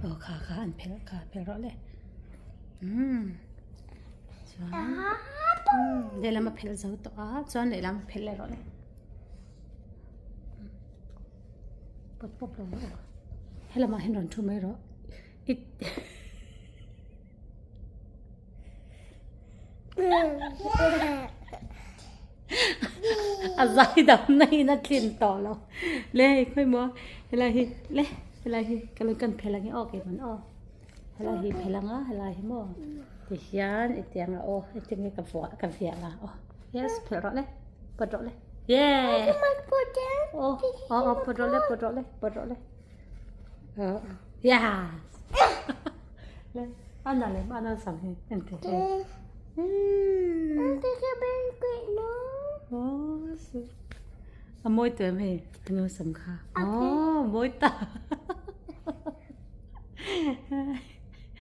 Aw kha kha an phelh kha phelh rawh le. Umm chuan umm lehlam a phelh zo tawh a chuan lehlam phelh leh rawh le. Pawt pawp lo rawh aw. Helamah hian rawn thu mai rawh. I A zai dam na in a tlin tawh lo. Le hei khawi maw helai hi le helai hi ka lo kan phel ang e aw keiman aw. Helai hi phel ang a helai hi maw tihian i tiang a aw heti nge ka vuah ka viah la aw yes phelh rawh le pawt rawh le yeah aw aw aw pawt rawh le pawt rawh le pawt rawh le yes le ana le ana sam hi ente he a mawi tuem hei anu sam kha aw mawi ta.